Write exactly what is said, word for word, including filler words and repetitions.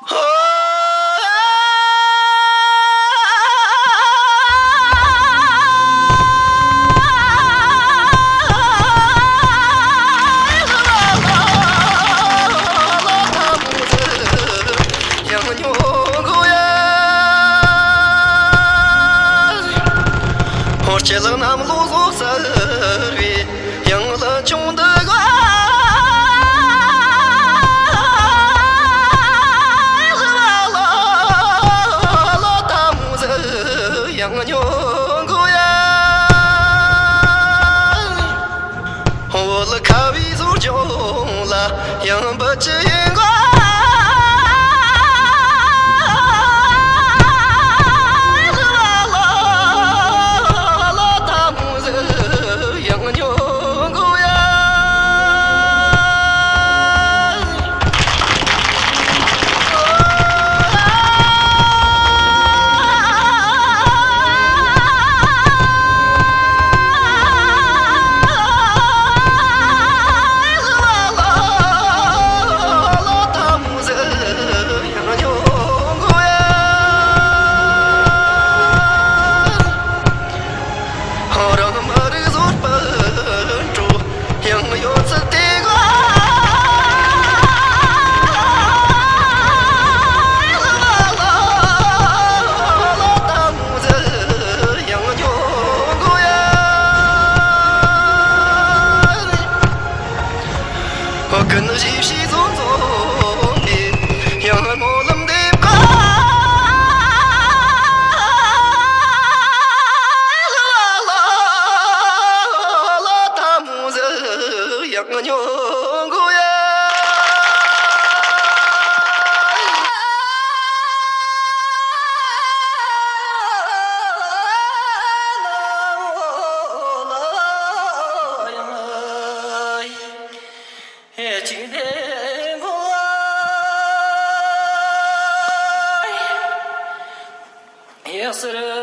ཡང་མྱོང་དགོས་ཡ། ཧོར་གྱི་ལག་རྣམས་ལོ་ཟོ་གསལ་བའི། ཡང་ལ་ཆུང་འདི་ག་ལ་ལ་ལ་ལ་ད་མོ་ཟེར་ཡང་མྱོང་དགོས་ཡ། བོད་ཁ་བའི་ཟོར་ལྗོངས་ལ་ཡང་འབུད་ཀྱི་ཡིན་ག་ལ་ལ་ལ་ད་མོ་ཟེར་ཡང་མྱོང་དགོས་ཡ། ཧོ་རང་མ་རིག་བཟོད་པར་སྤྲོ། ཡང་ཡོད་ཚུལ་དེ་ག་ལ་ལ་ལ་ད་མོ་ཟེར་ཡང་མྱོང་དགོས་ཡ། ཨོ་ཀུན་ཞིབ་ཞིབ་བཟོ་བཟོ་ནས་ཡང་སྨོན་ལམ་འདེབས་ག་ལ་ལ་ལ་ད་མོ་ཟེར་ཡང་མྱོང་དགོས་ཡ། ཅིག་དེ་མགོ་ཡ་སར།